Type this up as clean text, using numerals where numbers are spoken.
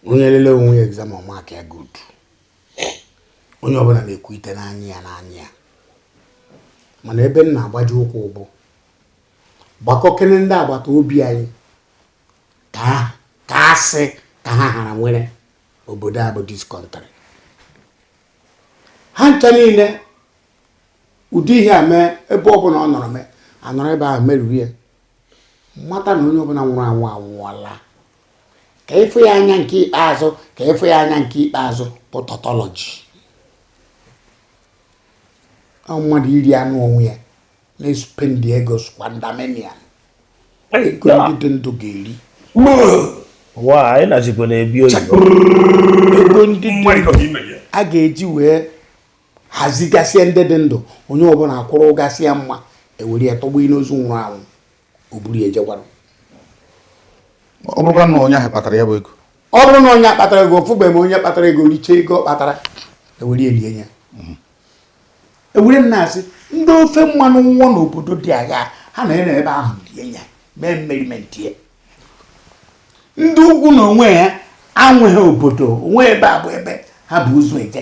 Onye lele onwe ya exam, ọ mark ya good. Onye ọbụla na-ekwu ite n'anya ya n'anya ya. Mana ebe m na-agbaji ụkwụ bụ gbakọkene ndị agbata obi anyị ka asị ka ha hara nwere obodo a bụ this country. Ha ncha niile, ụdị ihe a mee, ebe ọbụla ọ nọrọ mee, anọrọ ebe ahụ meruru ya, mata na onye ọbụla nwụrụ anwụ anwụọla. Ka ịfụ ya anya nke ikpeazụ, ka ịfụ ya anya nke ikpeazụ bụ tautology. Ọ mmadụ iri anụ onwe ya na-spend ego, squandermania, ego ndị dị ndụ ga-eri. Ụwa anyị nazikwa na-ebi oyibo. Ego ndị dị ndụ a ga-eji wee hazigasịa ndị dị ndụ, onye ọbụla akwụrụ gasịa mma, ewere ya tọgbu n'ozu nwụrụ anwụ, o buru ya ejekwara. Ọ bụrụkwa na onye ahụ kpatara ya bụ ego? Ọ bụrụ na onye kpatara ego, fụbeghị m onye kpatara ego richee ego ọ kpatara, ewere ya lie ya. Ewere m na-asị ndị ofe mmanụ nwụọ n'obodo dị agha, ha na ebe ahụ lie ya, mee merriment ya. Ndị ugwu na onwe ya anweghị obodo onwe, ebe a bụ ebe ha bụ ụzọ eje.